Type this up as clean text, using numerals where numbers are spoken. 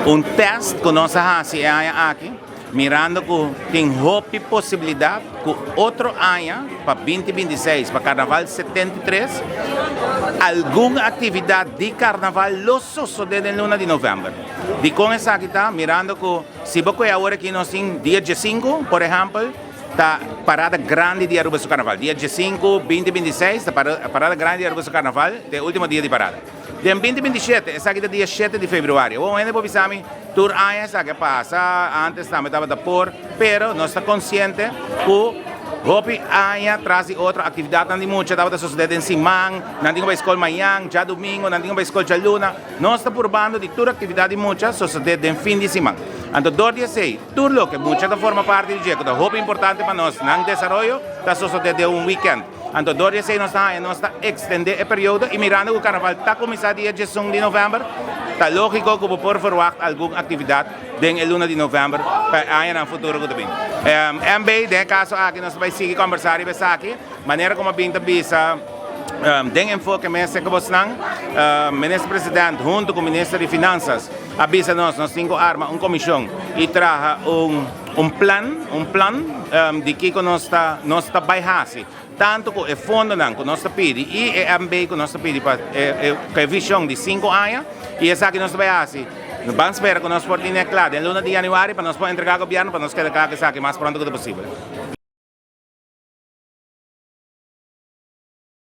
Un test ku nos a hasi e aña aki, mirando ku tin hopi posibilidat ku otro aña pa 2026, pa Karnaval 73, algun aktividat di Karnaval lo sosodé den luna di novèmber. Dikon esaki ta? Mirando ku si bo koe awor aki nos tin dia 15, por ehèmpel, ta parada grandi di Aruba su Karnaval. Dia 15, 20, 26 ta parada grandi di Aruba su Karnaval, ta e último dia di parada. Den 2027, esaki ta dia 7 di februari. Awor un hende por bisa mi, tur aña esaki a pasa, antes tambe tabata por, pero nos ta konsiente ku hopi aña tras di otro aktividatnan di mucha tabata sosodé den siman, nan tin ku bai skol mañan, djadumingu, nan tin ku bai skol djaluna. Nos ta purbando di tur aktividat di mucha sosodé den fin di siman. Anto dor di esei, tur loke mucha ta forma parti di dje ku ta hopi importante pa nos, nan desaroyo, ta sosodé den un wikènt. Anto dor di esei nos ta haña nos ta ekstendé e periodo i mirando ku karnaval ta kuminsá dia 11 di novèmber, ta lógiko ku bo por ferwagt algun aktividat den e luna di novèmber pa e añanan futuro ku ta bin. MB, Den e kaso aki nos ta bai sigui kòmbersá riba esaki, manera komo a bin ta bisa den enfoke mes ku bosnan, Minister President huntu ku Minister di Finansas a bisa nos nos tin ku arma un komishon i traha un un plan, un plan di kiko nos ta nos ta bai hasi, tantu ku e fondonan ku nos ta pidi i e MB ku nos ta pidi pa e ku e vishon di sinku aña, i esaki nos ta bai hasi. Ban spera ku nos por tine kla den luna di yanüari pa nos por entregá gobièrnu pa nos keda kla ku esaki mas pronto ku ta posibel.